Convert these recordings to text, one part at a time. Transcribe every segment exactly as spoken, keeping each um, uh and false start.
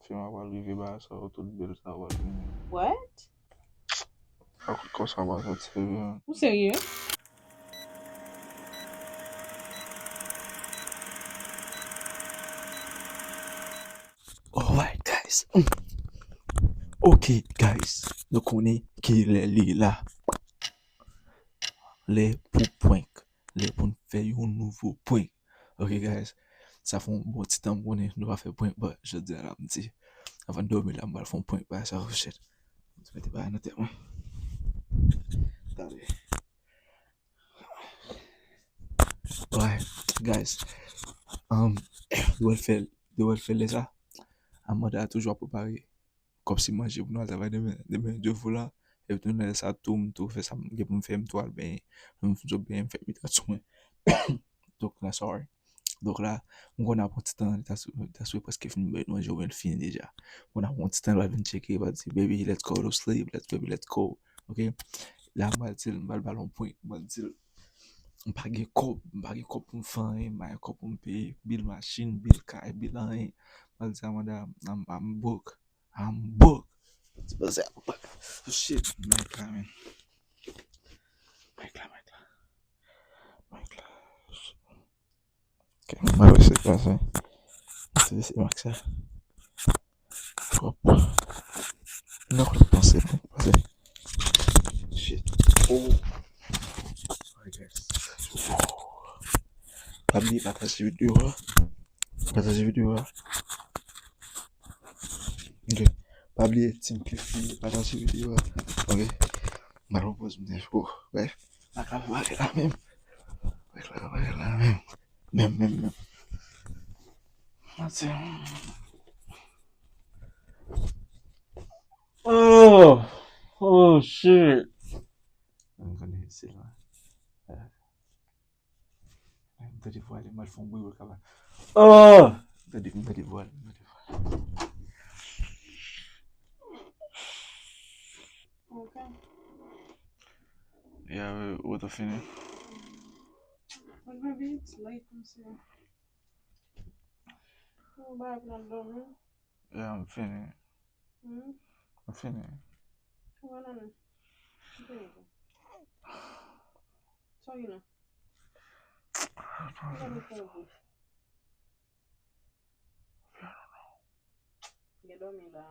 Fi m ap pral rive ba sa yo tout bèl sa yo pral vini. What? Ak kò sa pa sòt serye. Ou serye? Alright guys. Ok guys. Nou konnen kilè li la. Lè pou prank. Lè pou n fè yon nouvo prank. Ok guys. Sa fè yon bon ti tan m konnen nou pa fè prank but jodi a la m di. Avan n dòmi la m pral fè yon prank ba sa oh shit. Mete bagay nan tèt mwen. Tande. Alright guys. Um, yo wè l fè, yo wè l fè lè sa. Amanda toujou ap prepare kòmsi manje pou nou al travay demen, demen Dye vle la. Epi tou lè sa tou m tou fè sa m gen pou m fè, m tou al benyen. M tou benyen, m fè mitan sou mwen. Donk la sorry. Donk la m konn ap pran ti tan, li ta sou li ta sou prèske fin bèt manje oubyen l fini deja. M konn ap pran ti tan, l va vin tcheke, l va di baby let's go to sleep, let's baby let's go. Ok. La m pral di l, m pral ba l yon prank, m pral di l m pa gen kòb, m pa gen kòb pou m fè anyen, m pa gen kòb pou m peye bil machin, bil kay, bil anyen. M pral di Amanda I'm, I'm broke. I'm broke. Ti panse a papa. Oh shit, mic la men. Mic la, mic la. Mic la. Ok, mwen wè se pa sa. Se se mic sa. Hop. Non, panse, panse. Shit. Oh. Sorry guys. Pa bliye pataje videyo a. Pataje videyo a. Ok. Pa bliye Team Cliff li pataje videyo a. Ok. Mwen pran poz mwen fo. Bref. Mwen ka mare la menm. Mwen ka mare la menm. Menm, menm, menm. Mwen se Oh, oh shit. Mwen konnen se la. M tande vwa li, m al fè yon bri bò kaba. Oh. M tande, m tande vwa li, m tande vwa li. Okay. Yeah, we, we to fini. But baby, it's late, I'm sorry. Ou bay pou n al dòmi. Yeah, m fini. Hmm? M fini. Ou wè nan men. Ou fini tou. Sa w gen la? Ou gade fè w. Gen dòmi la.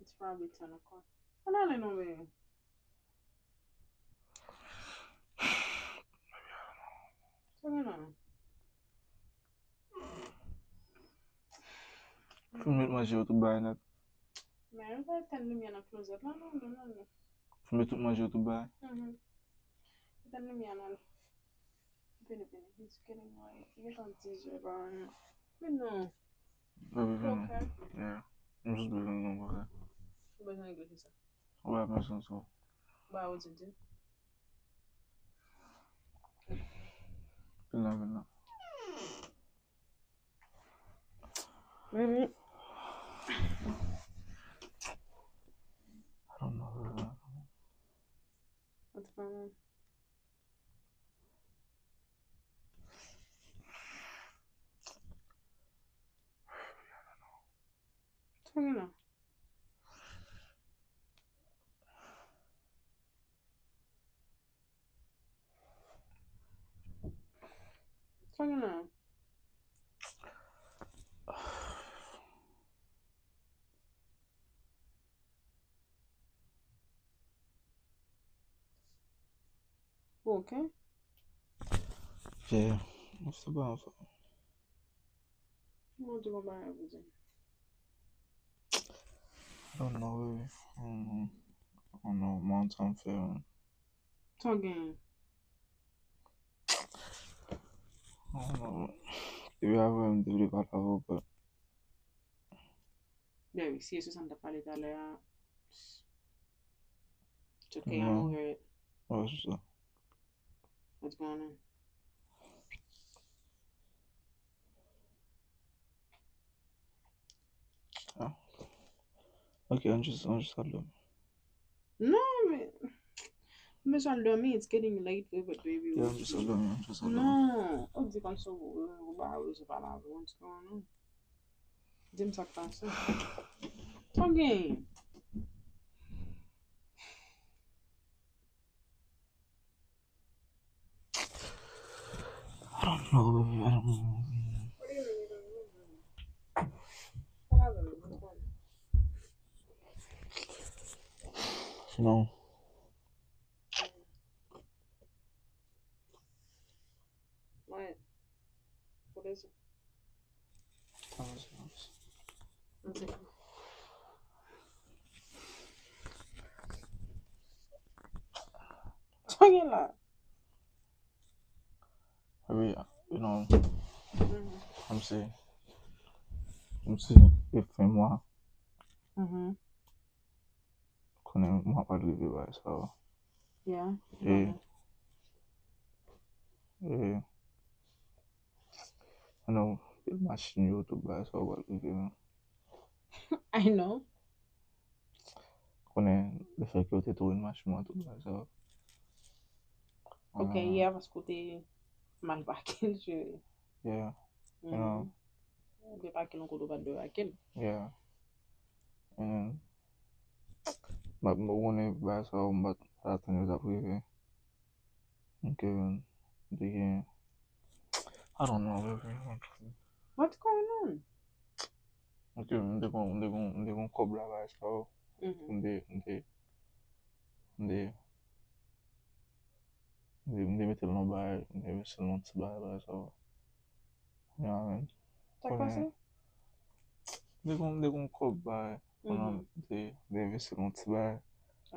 It's probably ten o'clock. Ann ale non, baby. Sa gen la? Fini met manje yo tout bagay nèt. Men, yo pa etenn limyè nan klozèt la, non, non, non, non. Fini met tout manje yo tout bagay. Mhm. Etenn limyè nan. Vini, vini, vini, sou kene mwen. Li gentan dizè, pa anyen. Men non. Baby, vini. Okay. Yeah. M jis bezwen nou bagay. Ou bezwen regle kisa? Ou pa bezwen sou. Ba ou di di. Vin la, vin la. Baby. I don't know, baby. Antouka, sa gen la? Sa gen la? Ok. Yeah, mwen se pa anfòm. Mwen di yon bagay pou di. I don't know, baby. I don't know. I don't know, mwen sa m fè, man. Sa w genyen? I don't know. Depi apre, m te vle pale avè w, but Baby, si e sou sa n t ap pale talè a, it's okay, I'm over it. Ouais, c'est ça. What's going on? Ah. Ok, on just, on just al dòmi. Non, men m bezwen al dòmi. It's getting late, but baby. Yeah, on just al dòmi, on just al dòmi. Non, ou di kòmsi ou ou ba ou se pa la, what's going on? Di m sa k pase. Sa w genyen? I don't know, baby. I don't know. Sinon. Mwen, kote sou? Sa gen la? Wi, you know, kòmsi, kòmsi e fen mwa. Konnen mwa pral rive bagay sa yo. Yeah. E, e, you know, pil machin yo, tout bagay sa yo pral rive, man. I know. Konnen, lefètke yo te tou yon machin mwen, tout bagay sa yo. Ok, yeah, paske w te mal pake l, cheri. Yeah. You know. Ou te pake l yon kote w pa t dwe pake l. Yeah. And, but, but konnen bagay sa yo, m pa t atann yo t ap rive. Ok, man. M te gen, I don't know, baby. What's going on? Ok, m te kon, m te kon, m te kon kòb la, bagay sa yo. M te, m te, m te, m te, m te mete l nan bagay, m te envesti l nan ti bagay, bagay sa yo. Yeah, man. Sa k pase? M te kon, m te kon kòb bagay. Konnen m te, m te envesti l nan ti bagay.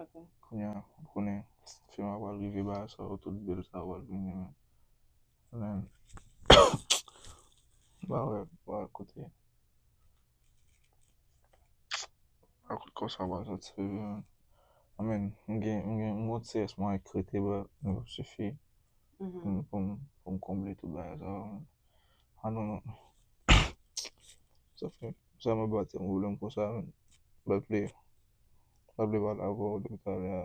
Ok. Kounye a, konnen, fen mwa pral rive, bagay sa yo, tout bil sa yo pral vini, man. Men, ba wè, ba wè kote, ba wè kote kò sa pral soti, bebe, man. I mean, m gen, m gen, m gen ti rès mwa krete, but li p ap sifi pou m, pou m, pou m konble tout bagay sa yo, man. I don't know. Sa fè, sa mwen pa t yon pwoblèm konsa, man. M pa t vle, m pa t vle pale avè w depi talè a.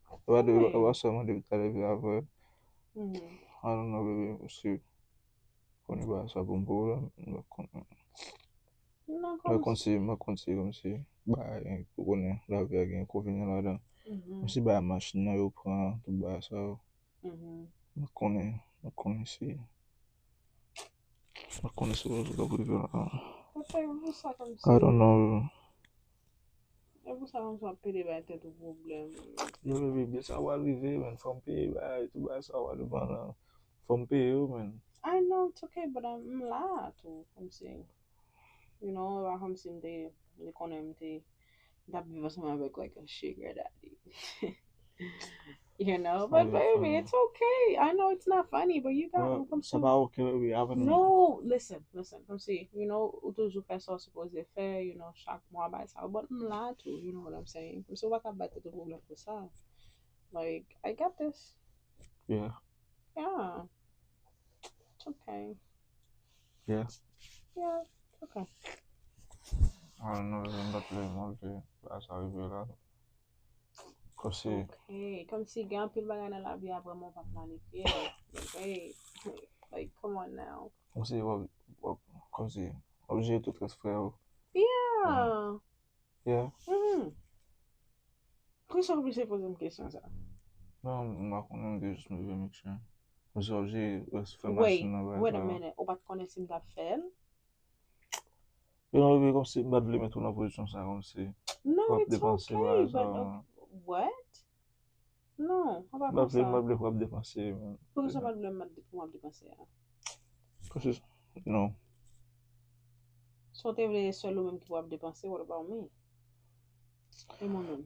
E pa depi, e pa sèlman depi talè, epi apre. I don't know, baby, si konnen pa sa pou m pwoblèm, m pa konnen. Mwen kòmsi, mwen kòmsi, kòmsi, bagay, ou konnen, lavi a gen enkonvenyan ladan. Kòmsi bagay machin nan yo pran, tout bagay sa yo. Mwen konnen, mwen konnen si, mwen konnen si rezon k ap rive la. Papa, e pou sa kòmsi. I don't know. E pou sa kòmsi w ap pede bay tèt ou pwoblèm. Yo, baby, bil sa pral rive, man. Fò m peye bagay, tout bagay sa pral depann, fò m peye yo, man. I know, it's okay, but I'm, m la tou, kòmsi. You know, e pa kòmsi m te, m te konnen m te, m t ap viv ansanm avèk, like, a sugar daddy. You know, but baby, it's okay. I know it's not funny, but you got, well, kòmsi sa pa ok, baby, avan nou. No, listen, listen, kòmsi, you know, ou toujou fè sa w sipoze fè, you know, chak mwa, bagay sa yo, but m la tou, you know what I'm saying? Kòmsi ou pa ka bay tèt ou pwoblèm pou sa. Like, I got this. Yeah. Yeah. It's okay. Yeah. Yeah, it's okay. I don't know, m pa t vle, m pa t vle bagay sa rive la. Kòmsi. Ok, kòmsi gen anpil bagay nan lavi a vrèman w pa planifye. Like, like, come on now. Kòmsi w ap, w ap, kòmsi w ap jere tout rès frè yo. Yeah. Yeah. Poukisa w oblije poze m kesyon sa? Non, m pa konnen, m te jis leve m, make sure. Kòmsi w ap jere rès frè machin nan, bagay sa. Wait, wait a minute. Ou pa t konnen si m t ap fè l? You know, baby, kòmsi m pa t vle met ou nan pozisyon sa, kòmsi w ap depanse bagay sa yo. No, it's okay, but, uh, what? Non, w pa konsa. M pa vle, m pa vle w ap depanse, man. Poukisa w pa t vle m ap depanse a? Kòmsi, non. Si w te vle sèl ou menm ki pou ap depanse, what about me? E mwen menm?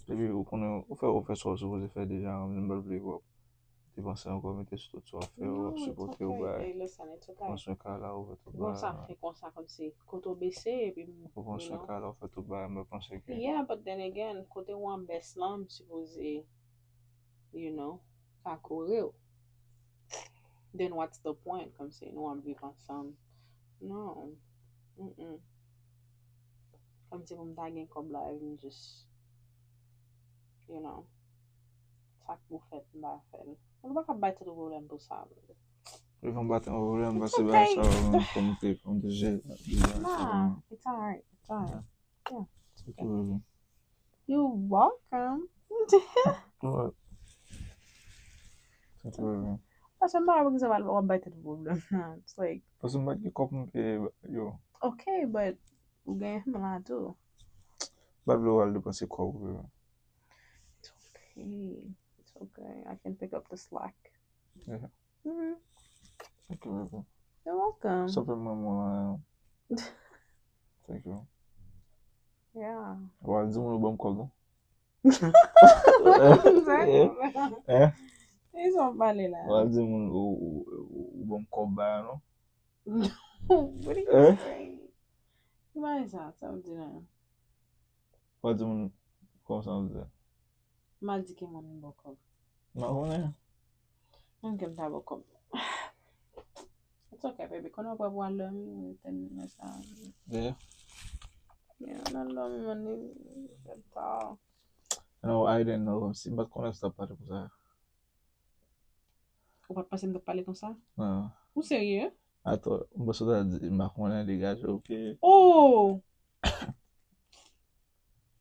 Epi ou konnen, ou fè, ou fè sa w sipoze fè deja, m pa vle w ap depanse ankò, mete sou tout sa w ap fè, w ap sipote w bay. Pran swen kay la, ou fè tout bagay. Bon, sa fè konsa, kòmsi kote w bese, epi m, ou pran swen kay la, ou fè tout bagay, mwen panse ke. Yeah, but then again, kote w an bès lan, m sipoze, you know, ka kore w. Then what's the point? Kòmsi nou ap viv ansanm. Non. Mm-mm. Kòmsi pou m ta gen kòb la, epi m just, you know, sa k pou fèt, m pa fè l. Ou pa ka bay tèt ou pwoblèm pou sa. Li fè m pa t gen pwoblèm, paske bagay sa yo, kòm te, kòm te jere, jere sa yo. Nah, it's alright, it's alright. Yeah. Thank you, baby. You're welcome. What? Thank you, baby. Paske m pa wè poukisa w ap bay tèt ou pwoblèm nan. It's like, paske m pa t gen kòb pou m peye yo. Okay, but ou genyen m la tou. M pa t vle w al depanse kòb ou, baby. It's okay. It's okay. I can pick up the slack. Yeah. Mm-hmm. Thank you, baby. You're welcome. Sa fè m renmen w la. Thank you. Yeah. W al di moun ou ban m kòb, non? Hein? Kisa w pale la? W al di moun ou, ou, ou, ou ban m kòb ba, non? What are you saying? Ki bagay sa, sa w di la? W al di moun, kòman sa w di? M al di ki moun m ba w kòb. M pa konnen. Menm ke m ta ba w kòb. It's okay, baby. Konnen w prè pou al dòmi, ou te nan sa. Yeah. Yeah, nan dòmi, man, li, li ta. No, I didn't know. Si m pa t konnen si w t ap pale konsa. Ou pa t panse m t ap pale konsa? Non. Ou serye? Atò, m panse w ta di, m pa konnen, degaje w, oke. Oh!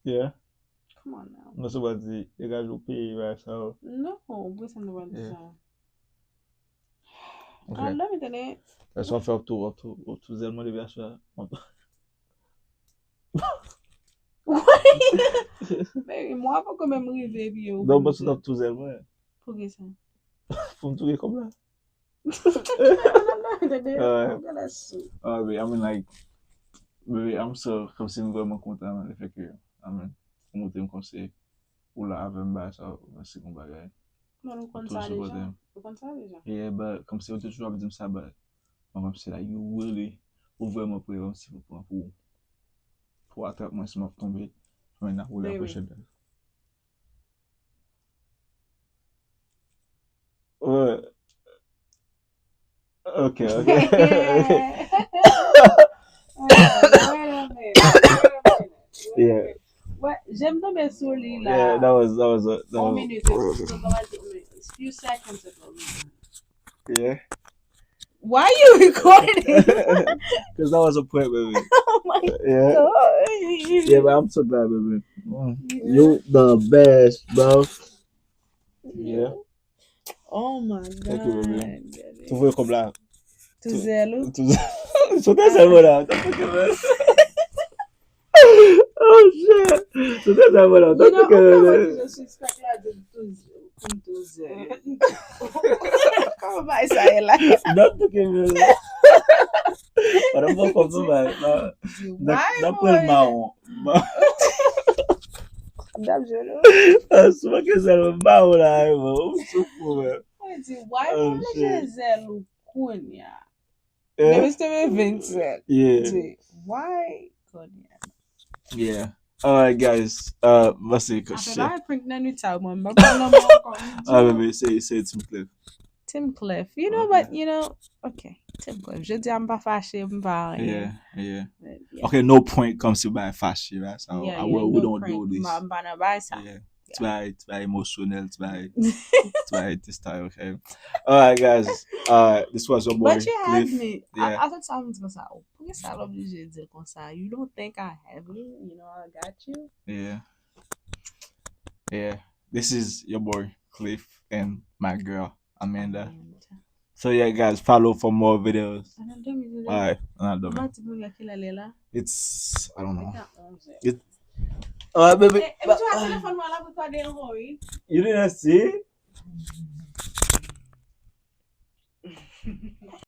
Yeah. Come on now. Non, se pa di, degaje w peye bagay sa yo. Non, ou panse m t ap di sa. Ok. Al dòmi, tande. Lè sa w fè, w ap tou, w ap tou, w ap tou zèl mwen depi aswè. Baby, mwa poko menm rive, epi yo. Non, m panse w t ap tou zèl mwen. Poukisa? Pou m tou gen kòb la. Alright. Alright, baby, I mean, like, baby, I'm so, kòmsi m vrèman kontan, man, le fè ke, I mean, ou montre m kòmsi ou la avè m, bagay sa, mèsi pou bagay. Ou konn sa deja? Ou konn sa deja? Yeah, but kòmsi ou te toujou ap di m sa, but mwen kòmsi, like, you really, ou vrèman prè, kòmsi pou pran pou, pou atrap mwen si m ap tonbe. Mwen nan pou la pwochèn. Ouais. Ok, ok. Yeah. Ouais, je m tonbe sou li la. Yeah, that was, that was, a, that was. One minute, few seconds ago. Yeah. Why you recording? Because that was a prank, baby. Oh my God. Yeah, but I'm so glad, baby. Mm. Yeah. You the best, bro. Yeah. Oh my God. Thank you, baby. Tou voye kòb la. Tou zèl ou? Tou zèl. Sote zèl mwen la. Don't fucking mess. Oh shit. Sote zèl mwen la. Don't fucking mess. You know, I'm not suspect la de tou zèl. Tou zèl. Kòman bagay sa ye la? Don't fucking mess. Pandan mwen kòb nou bay. Nan pran mawon. Dam jolo. Sou manke zèl mwen ba ou la, mwen. Ou sou fou, mwen. Mwen di, why mwen leve zèl ou kounye a? Depi se te vennsenk. Yeah. Di, why kounye a? Yeah. Alright, guys. Uh, mwen se apre la, prank nan nwit sa, mwen, mwen pa pran nan mwen ankò. Ah, baby, se, se Team Cliff. Team Cliff. You know, but, you know, okay. Team Cliff. Jodi a, m pa fache, m pa anyen. Yeah, yeah. But, yeah. Okay, no prank kòmsi w bay fache, right? So, yeah, yeah, we don't do this. M pa nan bay sa. Yeah. Ti bay, ti bay emosyonèl, ti bay, ti bay ti style, okay? Alright, guys. Uh, this was your boy, Cliff. But you had me. Yeah. I, I thought something was up. Poukisa l oblije di l konsa? You don't think I have you? You know I got you? Yeah. Yeah. This is your boy, Cliff, and my girl, Amanda. Amanda. So yeah, guys, follow for more videos. Alright, ann al dòmi. Mwen pa di moun yo kilè l ye la. It's, I don't know. It's, alright, baby. Eh, eh, bye. Telefòn mwen la pou kòde anvo, wi. You didn't see?